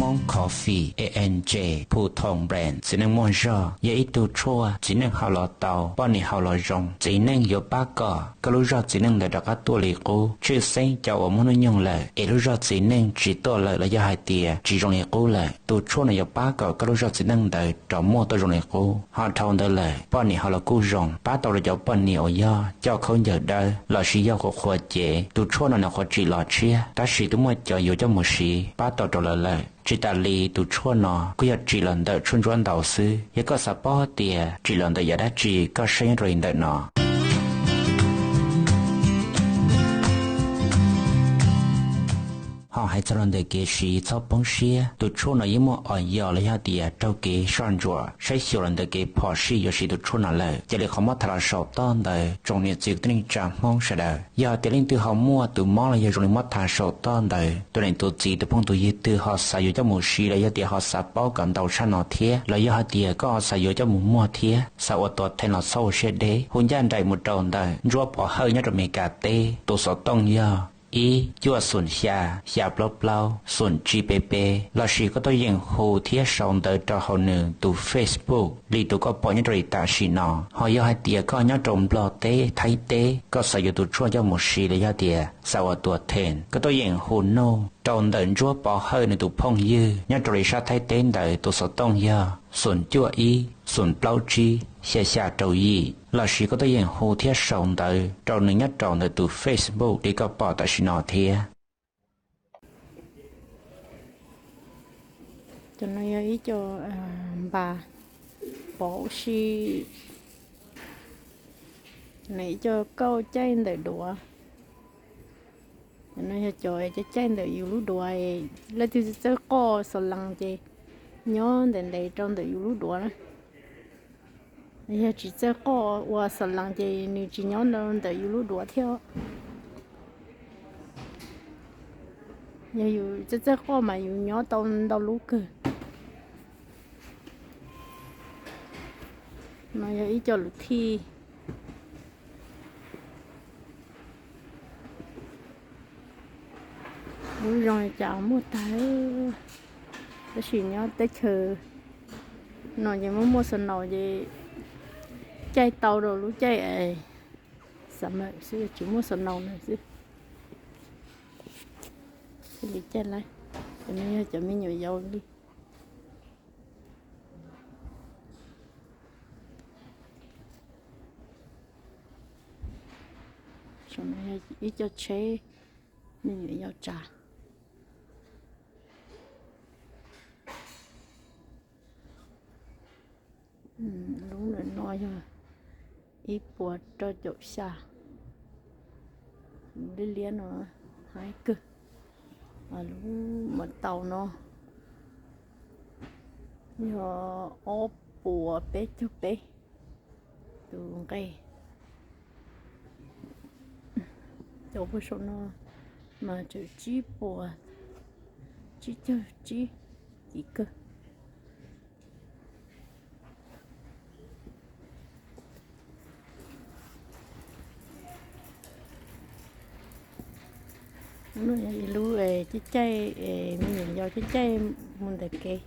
Hmoob Coffee, A N J, Phu Thoo Brand, txiv neej muaj zog, yog ib tug tshuaj txiv neej haus los tau, poj niam haus los zoo. Txiv neej yuav pab kom koj lub zog txiv neej ntawd rov qab tuaj li qub. Tshwj xeeb cov uas muaj hnub nyoog lawm es lub zog txiv neej tsis tuaj lawm los yog hais tias tsis zoo li qub lawm, tus tshuaj no yuav pab kom koj lub zog txiv neej ntawd rov muaj tuaj zoo li qub. Ho dhau ntawd lawm, poj niam haus los kuj zoo, pab tau rau cov poj niam uas yog coj khaub ncaws dawb lossis yog qhuav qhuav cev. Tus tshuaj no nws qhuav tsim los tshiab, tab sis twb muaj cov yuav coj mus siv pab tau rau lawv lawm. Tsis tas li, tus tshuaj no kuj yog tsim los ntawm tshuaj ntsuab ntaus xwb. Yog koj xav paub tias tsim los ntawm yam dab tsi, koj saib nyob rau li ntawm no. Ho hais txog los ntawm kev siv, txhob poob siab, tus tshuaj no yeej muaj os yos los yog tias raug kev soj ntsuam saib xyuas los ntawm kev phom sij yuav siv tus tshuaj no lawm. Cia li qhov muab tham los saum toj ntawd, tsoom niam txiv kwv tij neej tsa Hmoob sawv daws, yog hais tias leej twg ho muaj tus mob los yog zoo li muab tham saum toj ntawd, tus niam tus txiv tus phooj tus ywg twg ho xav yuav coj mus siv los yog tias ho xav paub kom ntau tshaj no thiab, los yog hais tias koj ho xav yuav coj mus muag thiab, xav ua tuam theej los txhob ua siab deb, hu ncaj nraim mus rau ntawm Ntsuab Pov Hawj nyob rau Mes Kas teb, tus xov tooj yog ib cuaj xoom xya xya plaub plaub xoom tsib peb peb, lossis koj tuaj yeem hu thiab sau ntawv rau hauv nws tus Facebook li tus koj pom nyob rau li tam sim no. Ho yog hais tias koj nyob rau Nplog teb, Thaib teb, koj xav yuav tus tshuaj coj mus siv los yog tias xav ua tuam theej, koj tuaj yeem hu nug rau ntawm Ntsuab Pov Hawj nws tus phooj ywg nyob rau li sab Thaib teb ntawd, tus xov tooj yog xoom cuaj ib xoom plaub tsib xya xya rau yim, lossis koj tuaj yeem hu thiab sau ntawv rau nws nyob rau ntawm tus Facebook li koj pom tam sim no thiab. Cov no yog ib co npas pov ua si, ib co kauj caij ntawm duav. Cov no yog cov caij caij ntawm yus lub duav, leej twg txawj qoj xas lees ces nyob ntev ntev rau ntawm yus lub duav na. Yog tsis txawj qoj ua xas lees ces nws tsis nyob ntawm yus lub duav thiab. Yog yus txawj txawj qoj mas yus nyob tau ntau lub kawg. No yog ib co lus thij. Lub zoo li cas muaj tag, tab sis nyob teb chaws no ces muaj muaj snow ces caij tau rau lub caij summer xwb, tsis muaj snow na xwb. Thiaj li caij lawm. Cov no yog cov me nyuam yaus li. Saum no yog ib co tsheb me nyuam yaus tsav. Lub ntawm no yog ib puas rau caum xya. Liab liab no haib kawg. Lub mav taus no yog ob puas peb caug peb tus nqe. Cov puag saum no mas tseem tsib puas tsib caug tsib kim kawg. Lub caij caij, me nyuam yaus caij caij mus ntawm kev.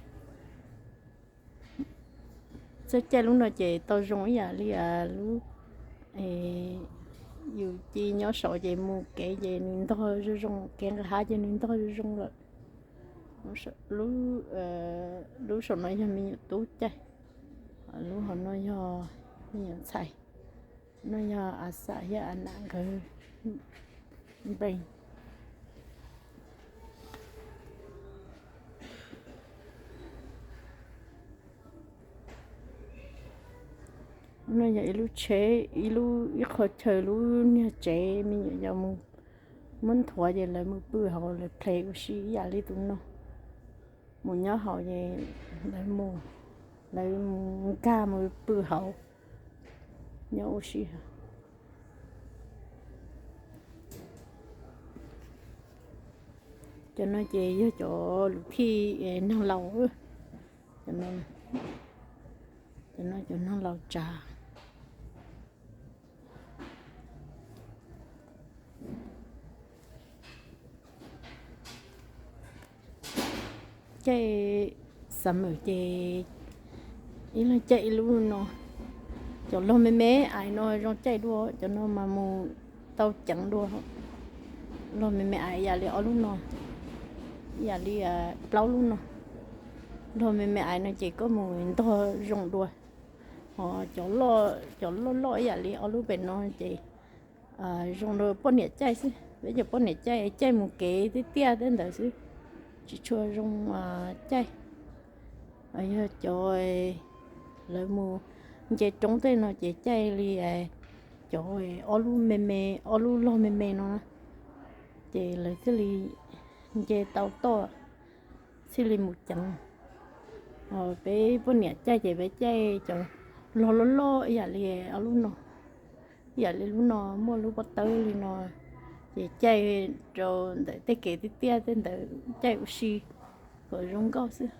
Txawj caij lub no ces tau zoo ib yam li lub yus ci nyob saud ces mus kev ces nws ntog zoo zoo, kev nqis hav ces nws ntog zoo zoo lawm. Lub saum no yog me nyuam tub caij, lub hauv no yog me nyuam ntxhais, no yog a xam thiab a nam nkawd npeeg. No yog ib lub tsheb, ib lub, ib qho chaw lub niag tsev me nyuam yaus mus muab nthuav ces lawv mus pw hauv, lawv play ua si ib yam li tus no. Mus nyob hauv ces lawv mus, lawv mus nkag mus pw hauv nyob ua si. Cov no ces yog cov lus thij neeg laus. Cov no, cov no cov neeg laus tsav. Caij summer ces ib leeg caij ib lub no. Cov log me me ais no zoo caij dua, cov no mas mus tau ceev dua. Log me me ais yam li ob lub no, yam li plaub lub no. Log me me ais no ces koj mus ntog zoo dua. Ho cov loj loj ib yam li ob lub pem no ces zoo rau poj niam caij xwb, peb cov poj niam caij, caij mus kev tiaj tiaj tej ntawd xwb, tsis tshua zoo caij. Yog cov lawv mus nce roob tej no ces caij li cov ob lub me me, ob lub log me me no na, ces lawv thiaj li nce tau toj, thiaj li mus ceev. Peb poj niam caij ces peb caij cov log loj loj ib yam li ob lub no, ib yam li lub no muaj lub pob tawb li no, ces caij rau ntawm tej kev tiaj tiaj tej ntawd caij ua si kom zoo nkauj xwb.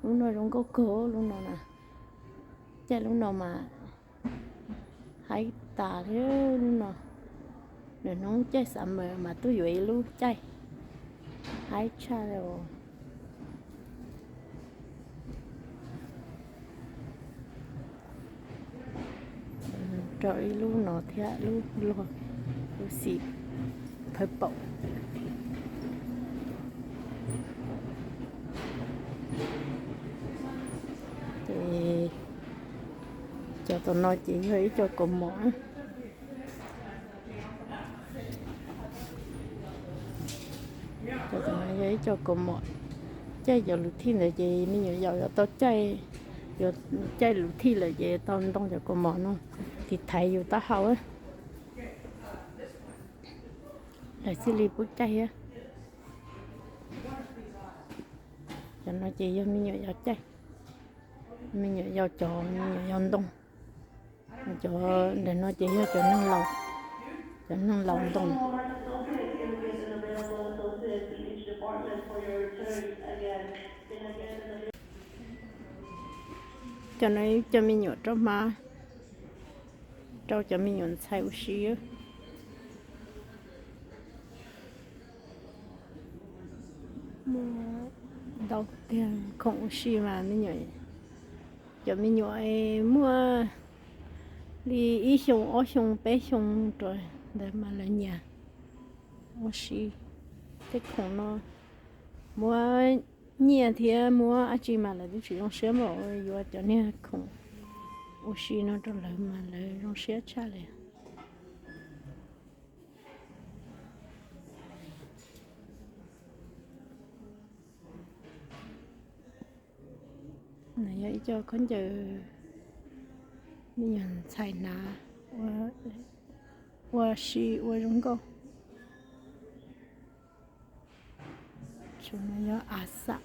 Lub no zoo nkauj kawg lub no na, caij lub no mas haib tas li lub no. Nws hnub caij summer mas tuaj yuav ib lub caij haib tshaj li. Rau ib lub no thiab lub log, lub xim purple. Ces cov tom no ces yog ib co kaus mom. Cov tom no yog ib co kaus mom. Caij cov luv thij ntawd ces me nyuam yaus yuav tau caij, yuav caij luv thij lawm ces tau ntoo cov kaus mom no tiv thaiv yus taub hau, lawv thiaj li pub caij thiab. Cov no ces yog me nyuam yaus caij, me nyuam yaus cov, me nyuam yaus ntoo. Cov ntawm no ces yog cov neeg laus, cov neeg laus ntoo. Cov no cov me nyuam rau hmab, rau cov me nyuam ntxhais ua si. Muaj ntau tiag khoom ua si mas me nyuam, cov me nyuam muaj li ib xyoo ob xyoo peb xyoo rau ntawd mas lawv nyiam ua si. Tej khoom no muab nyiaj thiab muab dab tsi mas lawv twb tsis zoo siab npaum yuav cov niag khoom ua si no rau lawv mas lawv zoo siab tshaj li. Yog ib co khaub ncaws me nyuam ntxhais hnav ua si ua zoo nkauj. Tsum no yog av xam,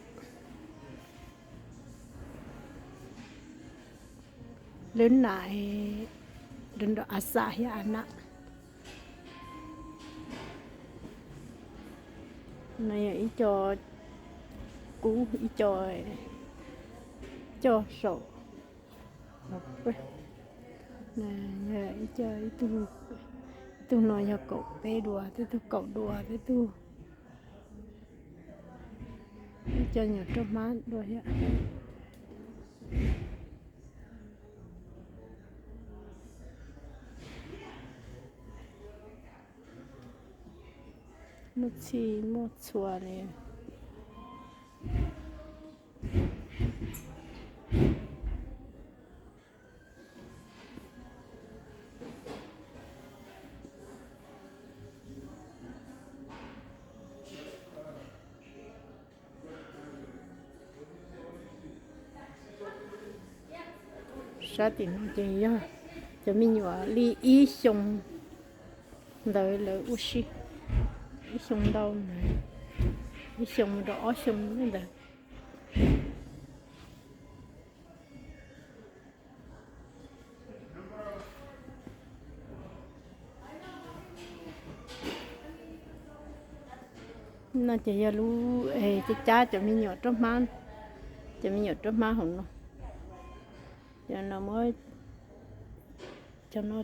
lwb nam, av xam thiab av nam. No yog ib co kub, ib co coj saum. Ib tug no yog kaum peb duas, tej tug kaum duas, tej tug, ib co nyuam rau hmab dua thiab. Muaj txhij muaj txhua li. Sab tim no ces yog cov me nyuam li ib xyoo ntawd lawv ua si, ib xyoo ntau, ib xyoo mus rau ob xyoo ntawd. No ces yog lub cab cab cov me nyuam rau hmab, cov me nyuam rau hmab hauv no. Cov no muab, cov no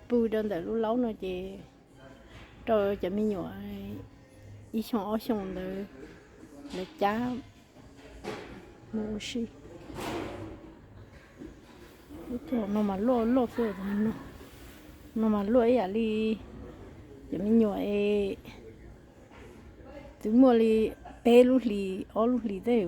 pw rau ntawm lub laub no ces rau cov me nyuam ib xyoo ob xyoo ntawd lawv cab mus ua si. Ib tug no mas luaj luaj xwb, no mas luaj ib yam li cov me nyuam es twb muaj li peb lub hlis ob lub hlis tej.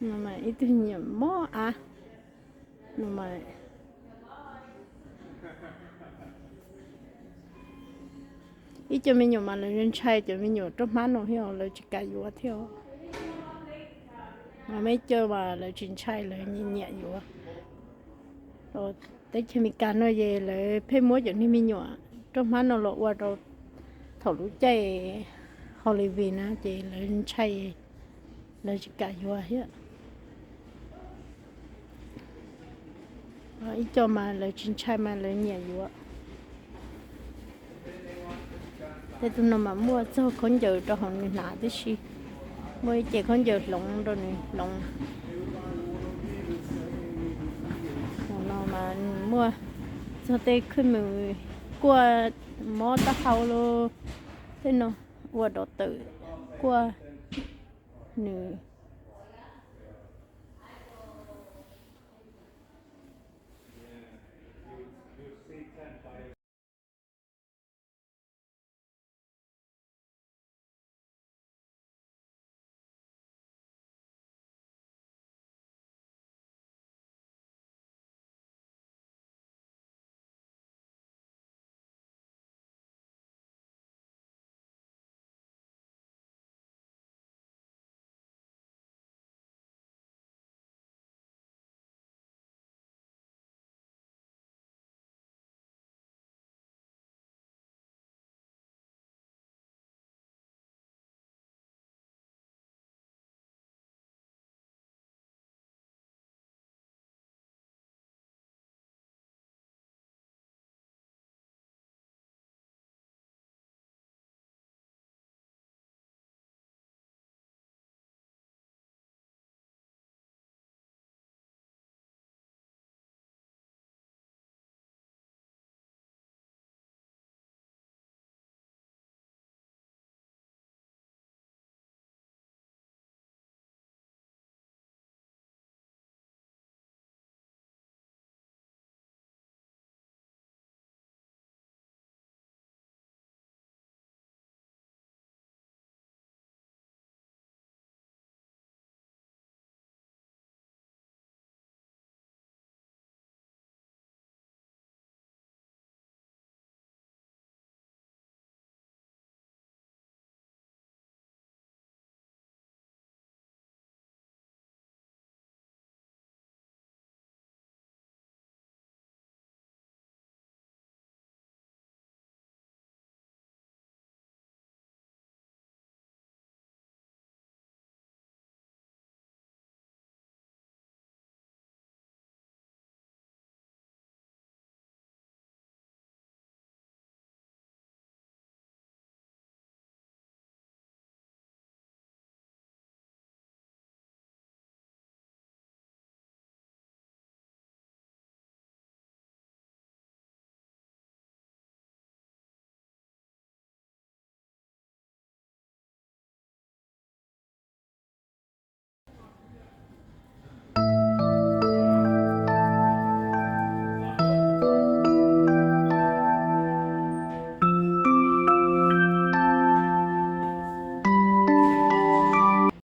No mas ib tug me nyuam mob av no mas ib co me nyuam mas lawv ntshai cov me nyuam roj hmab no thiab lawv tsis kam yuav thiab. Mas muaj ib co mas lawv tsis ntshai, lawv nyiam nyiam yuav. Teb chaws Amelikas no ces lawv pheej muab cov niag me nyuam roj hmab no los ua rau thaum lub caij Halloween na ces lawv ntshai, lawv tsis kam yuav thiab. Ib co mas lawv tsis ntshai mas lawv nyiam yuav. Tej tug no mas muaj txog khaub ncaws rau hauv nws hnav tib si. Muaj ib ce khaub ncaws hloov rau nws hloov. Hauv no mas muaj txog tej khwj mws kuaj mob taub hau los tej no ua rau tawm kuaj nws.